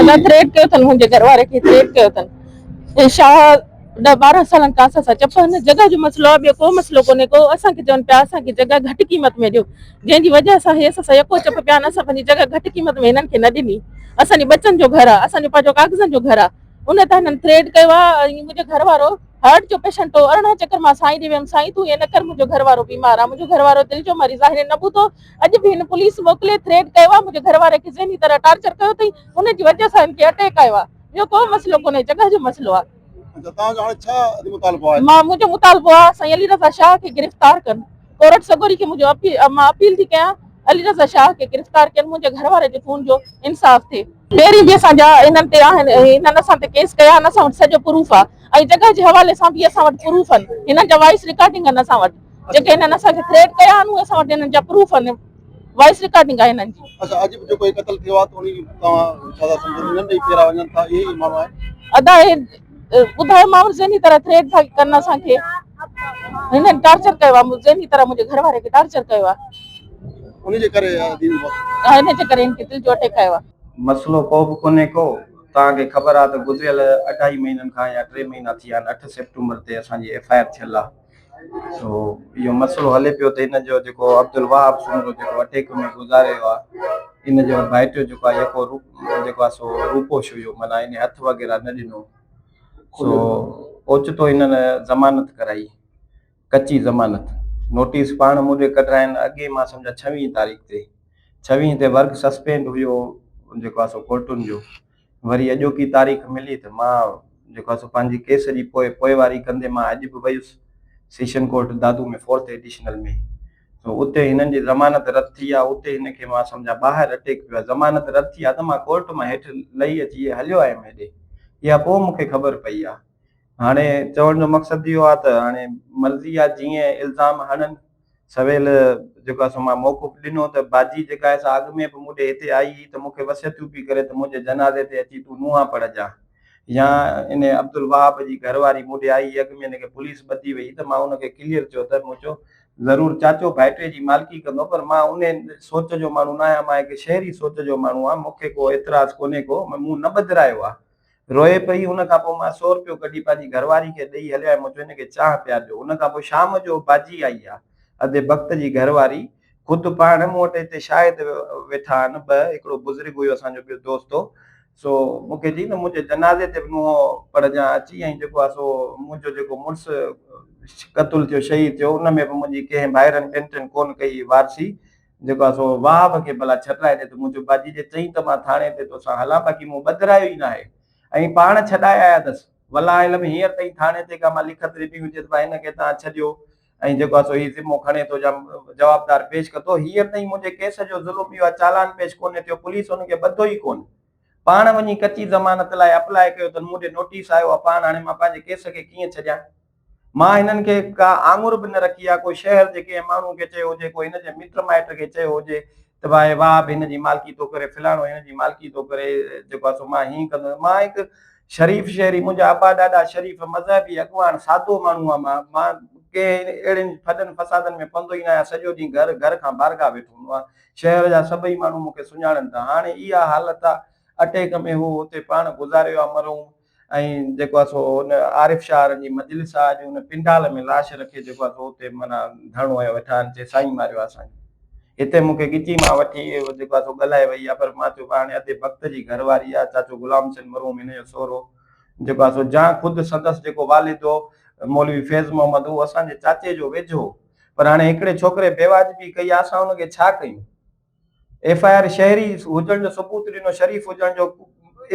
نه ٿريٽ ڪيو اٿن منهنجي گهر واري کي ٿريٽ ڪيو اٿن. هي شاهه ڏهه ٻارهن سالن کان اسان سان چپ هن جڳهه جو مسئلو آهي ٻيو ڪو مسئلو ڪونهي ڪو. اسان کي چون پيا اسان کي جڳهه گهٽ قيمت ۾ ڏيو جنهن جي وجهه سان هي اسان سان يڪو چپ پيا آهن. اسان پنهنجي جڳهه گهٽ قيمت ۾ هنن کي نه ڏني. اسان جي ٻچن جو گهر آهي، اسان جو پنهنجو ڪاغذن جو گهر آهي. ان تان هنن ٿريٽ ڪيو آهي ۽ منهنجو گهر وارو هارٽ جو پيشنٽ هو. 18 چڪر مان سائين ڏي ويم، سائين تون ائين نه ڪر منهنجو گهر وارو بيمار آهي، منهنجو گهر وارو دل جو مريض آهي. هن نه ٻڌو. اڄ به هن پوليس موڪلي ٿريٽ ڪيو آهي، منهنجي گهر واري کي ذهني طرح ٽارچر ڪيو اٿئي، ان جي وجهه سان هن کي اٽيڪ آيو آهي. ٻيو ڪو مسئلو ڪونهي، جڳهه جو مسئلو آهي. اچا توهان جو هاڻي ڇا مطالبو آهي؟ مان منهنجو مطالبو آهي سائين علي رضا شاهه کي گرفتار ڪن. ڪورٽ سڳوري کي منهنجو اپيل مان اپيل ٿي ڪيان علي رضا شاهه کي گرفتار ڪين منهنجي گهر واري جي خون جو انصاف ٿئي. پهرين به اسان جا انهن تي آهن انهن اسان تي ڪيس ڪيا آهن اسان وٽ سڄو پروف آهي ۽ جڳهه جي حوالي سان به اسان وٽ پروف آهن هنن جا وائس رڪارڊنگ آهن اسان وٽ جيڪي هنن اسان کي ٿريٽ ڪيا آهن اهي اسان وٽ هنن جا پروف آهن وائس رڪارڊنگ آهي هنن جي. اڇا اڄ به جيڪو هي قتل ٿيو آهي ته انهي جي توهان ڇا ٿا سمجهو انهن ڏي ئي ڦيرا وڃن ٿا اهي ئي ماڻهو آهن. ادا هي ٻڌايومانو ذهني طرح ٿريٽ ٿا ڪن اسان کي هنن ٽارچر ڪيو آهي ذهني طرح منهنجي گهر واري کي ٽارچر ڪيو آهي. انهي جي ڪري دين موت. ها انهي جي ڪري هن کي دل جو اٽيڪ آيو آهي. مسئلو ڪو به ڪونهي ڪو توهان کي خبر آهي ته گذريل اڍائي مهينن کان يا ٽي مهينا ٿي ويا آهن اٺ سيپٽمبر تي اسان جي ايف I R ٿيل آهي سو اهو مسئلو هلي پيو ته هن جو جيڪو عبدالوهاب سومرو جيڪو اٽيڪ ۾ گذاري ويو آهي ان جو ڀائٽيو جيڪو آهي يڪو جيڪو آهي سو روپوش هيو معنيٰ ان هٿ وغيره نه ڏنو سو اوچتو هنن ضمانت ڪرائي ڪچي ضمانت نوٽيس پاڻ مون ڏي ڪڍرائين اڳي مان سمجھا ڇويهين تاريخ تي ڇويهين تي ورڪ سسپينڊ هيو جيڪو آهي سو ڪورٽن جو وري اڄوڪي تاريخ ملي ته مان جيڪو آهي سو پنهنجي ڪيس جي پوء پوئواري ڪندي مان اڄ به ويس session court Dadu ۾ fourth additional ۾ سو اتي هنن جي ضمانت رد ٿي آ اتي هن کي مان سمجهان ٻاهر اٽيڪ پيو آ ضمانت رد ٿي آ ته مان ڪورٽ مان هيٺ لهي اچي هليو آيم هيڏي اها پوء مون کي خبر پئي آ هاڻي چوڻ جو مقصد اهو آ ته هاڻي مرضي آ جيئن الزام هڻن سويل جيڪو آهي سو مان موقف ڏنو ته باجي جيڪا آهي سا اڳ ۾ به مون ڏي هتي آئي هئي ته مون کي وصيتون پئي ڪري ته منهنجي جنازي تي اچي تون نونهان پڙهجان يا ان عبدالوهاب جي گهر واري مون ڏي آئي هئي اڳ ۾ هن کي پوليس ٻڌي وئي ته مان ان کي ڪليئر چيو ته مون چيو ضرور چاچو ڀائٽي جي مالڪي ڪندو پر مان ان سوچ جو ماڻهو نه آهيان مان هڪ شهري سوچ جو ماڻهو آهيان مون کي ڪو اعتراض ڪونهي ڪو مون نه ٻڌرايو آهي روئي پئي، ان کان پوء مان سو رپيو ڪڍي پنهنجي گهرواري کي ڏئي هليو آيم، مون چيو هن کي چانهه پيارجو. ان کان پوء شام جو باجي آئي آ، ادي بخت جي گهرواري، خود پاڻ مون وٽ هتي شاهد ويٺا آهن ٻه، هڪڙو بزرگ هيو اسان جو ٻيو دوست هو، سو مون کي چيائين ته منهنجي جنازي تي به نونهن پڙهجان اچي ۽ جيڪو آ سو منهنجو جيڪو مڙس قتل ٿيو شهيد ٿيو ان ۾ به منهنجي ڪنهن ڀائرن ٻين ٽن ڪونه ڪئي وارثي، جيڪو آ سو وهاب کي ڀلا ڇڏرائي ڏي ته مون چيو باجي جي چئين ته مان ٿاڻي تي توسان هلان باقي مون ٻڌرايو ئي ناهي ۽ پاڻ ڇڏائي آيا اٿس والله علم هينئر تائين ٿاڻي تي ڪا مان لکت ڏني هجي ته ڀاء هن کي توهان ڇڏيو ۽ جيڪو آ سو هي ذمو کڻي ٿو يا جوابدار پيش ڪندو هينئر تائين منهنجي ڪيس جو ظلم اهو آ چالان پيش ڪونهي ٿيو پوليس هن کي ٻڌو ئي ڪونه پاڻ وڃي ڪچي ضمانت لاء اپلاء ڪيو اٿن مون ڏي نوٽيس آيو آ پاڻ هاڻي مان پنهنجي ڪيس کي ڪيئن ڇڏيان. مان هنن کي ڪا آڱر به نه رکي آ، ڪو شهر جي ڪنهن ماڻهوء کي چيو هجي، ڪو هن جي مٽ مائٽ کي چيو هجي ته ڀائي واهه به هن جي مالڪي ٿو ڪري، فلاڻو هن جي مالڪي ٿو ڪري، جيڪو آ سو مان هيئن ڪندس. مان هڪ شريف شهري، منهنجا ابا ڏاڏا شريف، مذهبي اڳواڻ، سادو ماڻهو آ مان. مان ڪنهن اهڙين ڦڏن فسادن ۾ پوندو ئي نه آهيان، سڄو ڏينهن گهر، گهر کان بارگاهه ويٺو هوندو آهيان. شهر جا سڀئي ماڻهو مون کي سڃاڻن ٿا. هاڻي اها حالت آ، اٽيڪ ۾ هو اتي پاڻ گذاريو آ مرحوم. ۽ جيڪو آهي سو ان عارف شاهه وارن جي مجلس آهي اڄ ان پنڊال ۾ لاش رکي جيڪو آهي سو اتي معنيٰ ڌرڻو هنيو ويٺا آهن چي سائين ماريو آهي اسان کي هتي مون کي ڳچي مان وٺي جيڪو آهي سو ڳالهائي وئي آهي پر مان چيو هاڻي ادي بخت جي گهر واري آهي چاچو غلام حسين مرحوم هن جو سهرو جيڪو آهي سو جان خود سندس جيڪو والد هو مولوي فيض محمد هو اسان جي چاچي جو ويجهو پر هاڻي هڪڙي ڇوڪري بيواجبي ڪئي آهي اسان ان کي ڇا ڪيون ايف I R شهري هجڻ جو ثبوت ڏنو، شريف هجڻ جو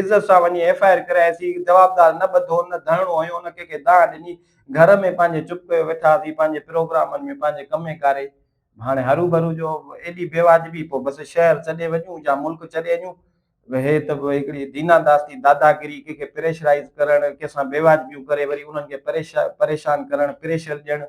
عزت سان وڃي ايف I R ڪرائيسين، جوابدار نه ٻڌو، نه ڌرڻو هنيو، نه ڪنهن کي دانهن ڏني، گهر ۾ پنهنجي چپ ڪيو ويٺا هئاسين، پنهنجي پروگرامن ۾ پنهنجي ڪمي ڪاري، هاڻي هروڀرو جو ايڏي بيواجبي پوء بس شهر ڇڏي وڃون يا ملڪ ڇڏي وڃون، هي ته هڪڙي ديناداستي داداگيري، ڪنهن کي پريشرائيز ڪرڻ، ڪنهن سان بيواجبيون ڪري وري انهن کي پريشان ڪرڻ، پريشر ڏيڻ.